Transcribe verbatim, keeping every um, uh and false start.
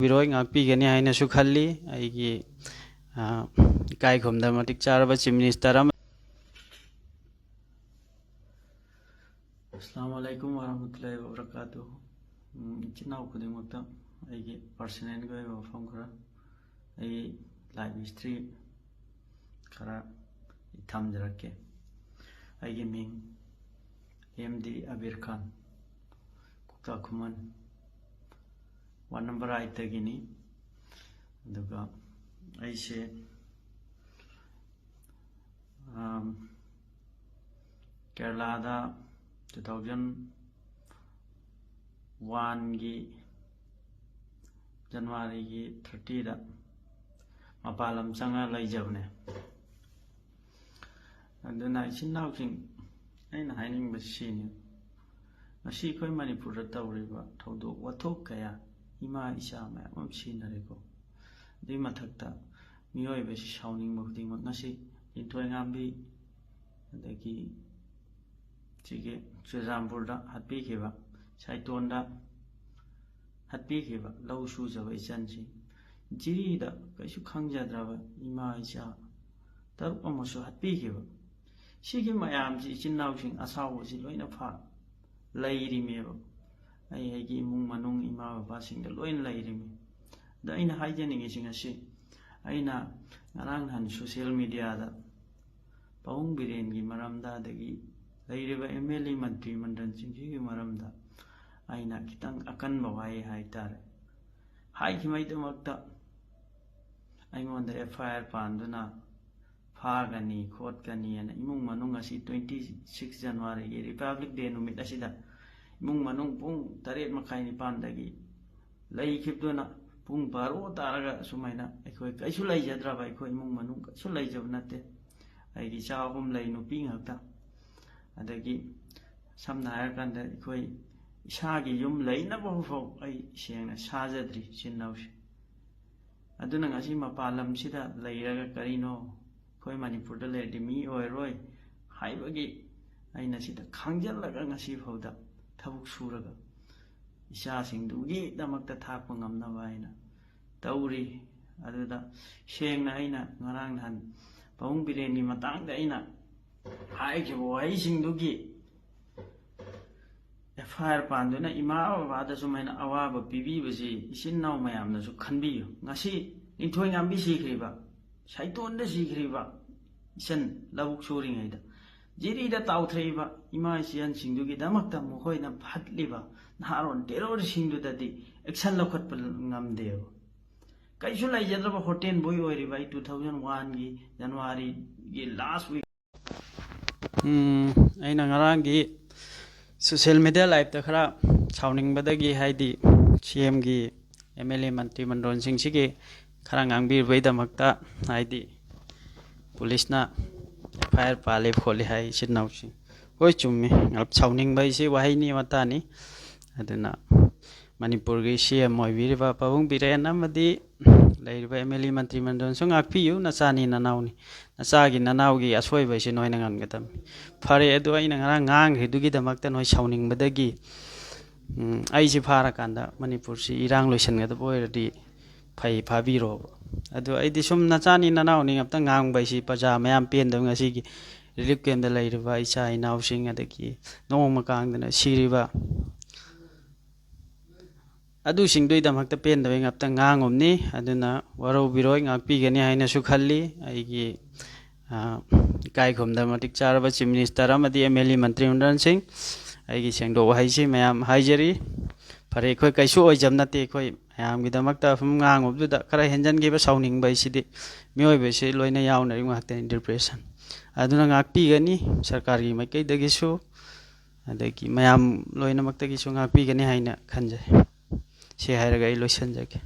ꯕꯤꯔꯣꯏ ꯉꯥꯛꯄꯤꯒꯅꯤ ꯍꯥꯏꯅꯁꯨ ꯈꯜꯂꯤ꯫ ꯑꯩꯒꯤ, ꯑ, ꯏꯀꯥꯏ ꯈꯨꯝꯅꯕ ꯃꯇꯤꯛ ꯆꯥꯔꯕ Chief Minister ꯑꯃ꯫ ꯑꯁꯂꯥꯃꯨ ꯑꯂꯥꯏꯀꯨꯝ ꯋꯔꯍꯃꯇꯨꯜꯂꯥꯍꯤ ꯋꯕꯔꯀꯥꯇꯨꯍꯨ꯫ ꯎꯝ, ꯏꯆꯤꯟ ꯏꯅꯥꯎ ꯈꯨꯗꯤꯡꯃꯛꯇ ꯑꯩꯒꯤ personalꯒꯤ ꯑꯣꯏꯕ ꯋꯥꯐꯝ ꯈꯔ, ꯑꯩꯒꯤ life history ꯈꯔ ꯊꯝꯖꯔꯛꯀꯦ꯫ ꯑꯩꯒꯤ ꯃꯤꯡ ꯑꯦꯝ ꯗꯤ ꯑꯕꯤꯔ ꯈꯥꯟ, ꯀꯧꯇꯥ ꯈꯨꯃꯟ, ward number eightꯇꯒꯤꯅꯤ꯫ ꯑꯗꯨꯒ ꯑꯩꯁꯦ, ꯑꯝ, ꯀꯦꯔꯂꯥꯗ two thousand oneꯒꯤ Januaryꯒꯤ thirtyꯗ ꯃꯄꯥꯟ ꯂꯝ ꯆꯪꯉ ꯂꯩꯖꯕꯅꯦ꯫ ꯑꯗꯨꯅ ꯏꯆꯤꯟ ꯏꯅꯥꯎꯁꯤꯡ, ꯑꯩꯅ ꯍꯥꯏꯅꯤꯡꯕꯁꯤ ꯁꯤꯅꯤ꯫ ꯉꯁꯤ ꯑꯩꯈꯣꯏ ꯃꯅꯤꯄꯨꯔꯗ ꯇꯧꯔꯤꯕ ꯊꯧꯗꯣꯛ ꯋꯥꯊꯣꯛ ꯀꯌꯥ, ꯏꯃꯥ ꯏꯆꯥ ꯃꯌꯥꯝ ꯑꯃ ꯁꯤꯅꯔꯦꯀꯣ꯫ ꯑꯗꯨꯒꯤ ꯃꯊꯛꯇ ꯃꯤꯑꯣꯏꯕꯁꯤ ꯁꯥꯎꯅꯤꯡꯕ ꯈꯨꯗꯤꯡꯃꯛ, ꯉꯁꯤ ꯂꯤꯟꯊꯣꯏ ꯉꯥꯝꯕꯤ, ꯑꯗꯒꯤ ꯁꯤꯒꯤ ꯆꯨꯔꯆꯥꯟꯄꯨꯔꯗ ꯍꯥꯠꯄꯤꯈꯤꯕ, ꯁꯥꯏꯇꯣꯟꯗ ꯍꯥꯠꯄꯤꯈꯤꯕ ꯂꯧ ꯁꯨꯖꯕ ꯏꯆꯟꯁꯤ, ꯖꯤꯔꯤꯗ ꯀꯩꯁꯨ ꯈꯪꯖꯗ꯭ꯔꯕ ꯏꯃꯥ ꯏꯆꯥ ꯇꯔꯨꯛ ꯑꯃꯁꯨ ꯍꯥꯠꯄꯤꯈꯤꯕ, ꯁꯤꯒꯤ ꯃꯌꯥꯝꯁꯤ, ꯏꯆꯤꯟ ꯏꯅꯥꯎꯁꯤꯡ ꯑꯁꯥꯎꯕꯁꯤ ꯂꯣꯏꯅ ꯐꯥ ꯂꯩꯔꯤꯃꯦꯕ꯫ ꯑꯩ ꯑꯩꯒꯤ ꯏꯃꯨꯡ ꯃꯅꯨꯡ, ꯏꯃꯥ ꯕꯕꯥꯁꯤꯡꯗ ꯂꯣꯏꯅ ꯂꯩꯔꯤꯃꯤ꯫ ꯑꯗ ꯑꯩꯅ ꯍꯥꯏꯖꯅꯤꯡꯉꯤꯁꯤ, ꯉꯁꯤ ꯑꯩꯅ ꯉꯔꯥꯡ ꯅꯍꯥꯟ social mediaꯗ ꯄꯥꯕꯨꯡ ꯕꯤꯔꯦꯟꯒꯤ ꯃꯔꯝꯗ, ꯑꯗꯒꯤ ꯂꯩꯔꯤꯕ MLA ꯃꯟꯇ꯭ꯔꯤ ꯃꯟꯗꯜꯁꯤꯡꯁꯤꯒꯤ ꯃꯔꯝꯗ ꯑꯩꯅ ꯈꯤꯇꯪ ꯑꯀꯟꯕ ꯋꯥꯍꯩ ꯍꯥꯏꯇꯥꯔꯦ ꯍꯥꯏꯈꯤꯕꯩꯗꯃꯛꯇ ꯑꯩꯉꯣꯟꯗ FIR ꯄꯥꯟꯗꯨꯅ ꯐꯥꯒꯅꯤ ꯈꯣꯠꯀꯅꯤ ꯍꯥꯏꯅ ꯏꯃꯨꯡ ꯃꯅꯨꯡ ꯑꯁꯤ twenty six Januaryꯒꯤ Republic Day ꯅꯨꯃꯤꯠ ꯑꯁꯤꯗ ꯏꯃꯨꯡ ꯃꯅꯨꯡ ꯄꯨꯡ ꯇꯔꯦꯠ ꯃꯈꯥꯏ ꯅꯤꯄꯥꯟꯗꯒꯤ ꯂꯩꯈꯤꯕꯗꯨꯅ ꯄꯨꯡ ꯕꯥꯔꯣ ꯇꯥꯔꯒ ꯁꯨꯃꯥꯏꯅ ꯑꯩꯈꯣꯏ ꯀꯩꯁꯨ ꯂꯩꯖꯗ꯭ꯔꯕ, ꯑꯩꯈꯣꯏ ꯏꯃꯨꯡ ꯃꯅꯨꯡ ꯀꯩꯁꯨ ꯂꯩꯖꯕ ꯅꯠꯇꯦ꯫ ꯑꯩꯒꯤ ꯏꯆꯥ ꯑꯍꯨꯝ ꯂꯩ, ꯅꯨꯄꯤ ꯉꯥꯛꯇ꯫ ꯑꯗꯒꯤ ꯁꯝꯅ ꯍꯥꯏꯔꯀꯥꯟꯗ ꯑꯩꯈꯣꯏ ꯏꯁꯥꯒꯤ ꯌꯨꯝ ꯂꯩꯅꯕ ꯐꯥꯎ ꯑꯩ ꯁꯦꯡꯅ ꯁꯥꯖꯗ꯭ꯔꯤ ꯏꯆꯤꯟ ꯏꯅꯥꯎꯁꯦ꯫ ꯑꯗꯨꯅ ꯉꯁꯤ ꯃꯄꯥꯟ ꯂꯝꯁꯤꯗ ꯂꯩꯔꯒ ꯀꯔꯤꯅꯣ ꯑꯩꯈꯣꯏ ꯃꯅꯤꯄꯨꯔꯗ ꯂꯩꯔꯗꯤ ꯃꯤ ꯑꯣꯏꯔꯣꯏ ꯍꯥꯏꯕꯒꯤ ꯑꯩꯅ ꯁꯤꯗ ꯈꯥꯡꯖꯜꯂꯒ ꯉꯁꯤ ꯐꯥꯎꯗ ꯊꯕꯛ ꯁꯨꯔꯒ ꯏꯆꯥꯁꯤꯡꯗꯨꯒꯤꯗꯃꯛꯇ ꯊꯥꯛꯄ ꯉꯝꯅꯕ ꯍꯥꯏꯅ ꯇꯧꯔꯤ꯫ ꯑꯗꯨꯗ ꯁꯦꯡꯅ ꯑꯩꯅ ꯉꯔꯥꯡ ꯅꯍꯥꯟ ꯄꯥꯕꯨꯡ ꯕꯤꯔꯦꯟꯒꯤ ꯃꯇꯥꯡꯗ ꯑꯩꯅ ꯍꯥꯏꯈꯤꯕ ꯋꯥꯍꯩꯁꯤꯡꯗꯨꯒꯤ ꯑꯦꯐ ꯑꯥꯏ ꯑꯥꯔ ꯄꯥꯟꯗꯨꯅ ꯏꯃꯥ ꯕꯕꯥꯗ ꯁꯨꯃꯥꯏꯅ ꯑꯋꯥꯕ ꯄꯤꯕꯤꯕꯁꯤ ꯏꯆꯤꯟ ꯏꯅꯥꯎ ꯃꯌꯥꯝꯅꯁꯨ ꯈꯟꯕꯤꯌꯨ꯫ ꯉꯁꯤ ꯂꯤꯟꯊꯣꯏ ꯉꯥꯝꯕꯤ ꯁꯤꯈ꯭ꯔꯤꯕ, ꯁꯥꯏꯇꯣꯟꯗ ꯁꯤꯈ꯭ꯔꯤꯕ ꯏꯆꯟ ꯂꯧꯕꯨꯛ ꯁꯨꯔꯤꯉꯩꯗ ꯖꯤꯔꯤꯗ ꯇꯥꯎꯊꯔꯛꯏꯕ ꯏꯃꯥ ꯏꯆꯦꯟꯁꯤꯡꯗꯨꯒꯤꯗꯃꯛꯇ ꯃꯈꯣꯏꯅ ꯐꯠꯂꯤꯕ ꯅꯍꯥꯔꯣꯟ ꯇꯦꯔꯣꯔꯤꯁꯁꯤꯡꯗꯨꯗꯗꯤ ꯑꯦꯛꯁꯟ ꯂꯧꯈꯠꯄ ꯉꯝꯗꯦꯕ꯫ ꯀꯩꯁꯨ ꯂꯩꯖꯗ꯭ꯔꯕ ꯍꯣꯇꯦꯜ ꯕꯣꯏ ꯑꯣꯏꯔꯤꯕ ꯑꯩ two thousand one ꯒꯤ January ꯒꯤ last week ꯎꯝ, ꯑꯩꯅ ꯉꯔꯥꯡꯒꯤ social media live ꯇ ꯈꯔ ꯁꯥꯎꯅꯤꯡꯕꯗꯒꯤ, ꯍꯥꯏꯗꯤ ꯁꯤ ꯑꯦꯝꯒꯤ ꯑꯦꯝ ꯑꯦꯜ ꯑꯦ ꯃꯟꯇ꯭ꯔꯤ ꯃꯟꯗꯣꯟꯁꯤꯡꯁꯤꯒꯤ ꯈꯔ ꯉꯥꯡꯕꯤꯕꯩꯗꯃꯛꯇ, ꯍꯥꯏꯗꯤ ꯄꯨꯂꯤꯁꯅ ꯑꯦꯐ ꯑꯥꯏ ꯑꯥꯔ ꯄꯥꯜꯂꯤ ꯈꯣꯠꯂꯤ ꯍꯥꯏ ꯏꯆꯤꯟ ꯏꯅꯥꯎꯁꯤꯡ꯫ ꯍꯣꯏ, ꯆꯨꯝꯃꯤ꯫ ꯁꯥꯎꯅꯤꯡꯕ ꯍꯥꯏꯁꯤ ꯋꯥꯍꯩꯅꯤ ꯋꯥꯇꯥꯅꯤ꯫ ꯑꯗꯨꯅ ꯃꯅꯤꯄꯨꯔꯒꯤ ꯁꯤ ꯑꯦꯝ ꯑꯣꯏꯕꯤꯔꯤꯕ ꯄꯥꯕꯨꯡ ꯕꯤꯔꯦꯟ ꯑꯃꯗꯤ ꯂꯩꯔꯤꯕ ꯑꯦꯝ ꯑꯦꯜ ꯑꯦ ꯃꯟꯇ꯭ꯔꯤ ꯃꯟꯗꯣꯟꯁꯨ ꯉꯥꯛꯄꯤꯌꯨ꯫ ꯅꯆꯥꯅꯤ ꯅꯅꯥꯎꯅꯤ꯫ ꯅꯆꯥꯒꯤ ꯅꯅꯥꯎꯒꯤ ꯑꯁꯣꯏꯕ ꯍꯥꯏꯁꯤ ꯅꯣꯏꯅ ꯉꯟꯒꯗꯕꯅꯤ꯫ ꯐꯔꯦ, ꯑꯗꯨ ꯑꯩꯅ ꯉꯔꯥꯡ ꯉꯥꯡꯈ꯭ꯔꯤꯗꯨꯒꯤꯗꯃꯛꯇ ꯅꯣꯏ ꯁꯥꯎꯅꯤꯡꯕꯗꯒꯤ, ꯎꯝ, ꯑꯩꯁꯤ ꯐꯥꯔꯀꯥꯟꯗ ꯃꯅꯤꯄꯨꯔꯁꯤ ꯏꯔꯥꯡ ꯂꯣꯏꯁꯤꯟꯒꯗꯕ ꯑꯣꯏꯔꯗꯤ ꯐꯩ, ꯐꯥꯕꯤꯔꯣꯕ꯫ ꯑꯗꯨ ꯑꯩꯗꯤ ꯁꯨꯝ ꯅꯆꯥꯅꯤ ꯅꯅꯥꯎꯅꯤ ꯑꯝꯇ ꯉꯥꯡꯕ ꯍꯥꯏꯁꯤ ꯄ꯭ꯔꯖꯥ ꯃꯌꯥꯝ ꯄꯦꯟꯗꯕ, ꯉꯁꯤꯒꯤ relief camp ꯇ ꯂꯩꯔꯤꯕ ꯏꯆꯥ ꯏꯅꯥꯎꯁꯤꯡ, ꯑꯗꯒꯤ ꯅꯣꯡꯃ ꯀꯥꯡꯗꯅ ꯁꯤꯔꯤꯕ, ꯑꯗꯨꯁꯤꯡꯗꯨꯒꯤꯗꯃꯛꯇ ꯄꯦꯟꯗꯕ ꯉꯥꯛꯇ ꯉꯥꯡꯉꯨꯕꯅꯤ꯫ ꯑꯗꯨꯅ ꯋꯥꯔꯧꯕꯤꯔꯣꯏ, ꯉꯥꯛꯄꯤꯒꯅꯤ ꯍꯥꯏꯅꯁꯨ ꯈꯜꯂꯤ꯫ ꯑꯩꯒꯤ, ꯑ, ꯏꯀꯥꯏ ꯈꯨꯝꯅꯕ ꯃꯇꯤꯛ ꯆꯥꯔꯕ Chief Minister ꯑꯃꯗꯤ ꯑꯦꯝ ꯑꯦꯜ ꯑꯦ ꯃꯟꯇ꯭ꯔꯤ ꯃꯟꯗꯜꯁꯤꯡ, ꯑꯩꯒꯤ ꯁꯦꯡꯗꯣꯛ ꯋꯥꯍꯩꯁꯤ ꯃꯌꯥꯝ ꯍꯥꯏꯖꯔꯤ꯫ ꯐꯔꯦ, ꯑꯩꯈꯣꯏ ꯀꯩꯁꯨ ꯑꯣꯏꯖꯕ ꯅꯠꯇꯦ꯫ ꯑꯩꯈꯣꯏ ꯃꯌꯥꯝꯒꯤꯗꯃꯛꯇ ꯁꯨꯝ ꯉꯥꯡꯉꯨꯕꯗꯨꯗ ꯈꯔ ꯍꯦꯟꯖꯟꯈꯤꯕ ꯁꯥꯎꯅꯤꯡꯕ ꯍꯥꯏꯁꯤꯗꯤ ꯃꯤꯑꯣꯏꯕꯁꯤ ꯂꯣꯏꯅ ꯌꯥꯎꯅꯔꯤꯕ ꯉꯥꯛꯇꯅꯤ, depression꯫ ꯑꯗꯨꯅ ꯉꯥꯛꯄꯤꯒꯅꯤ ꯁꯔꯀꯥꯔꯒꯤ ꯃꯥꯏꯀꯩꯗꯒꯤꯁꯨ, ꯑꯗꯒꯤ ꯃꯌꯥꯝ ꯂꯣꯏꯅꯃꯛꯇꯒꯤꯁꯨ ꯉꯥꯛꯄꯤꯒꯅꯤ ꯍꯥꯏꯅ ꯈꯟꯖꯩ꯫ ꯁꯤ ꯍꯥꯏꯔꯒ ꯑꯩ ꯂꯣꯏꯁꯤꯟꯖꯒꯦ꯫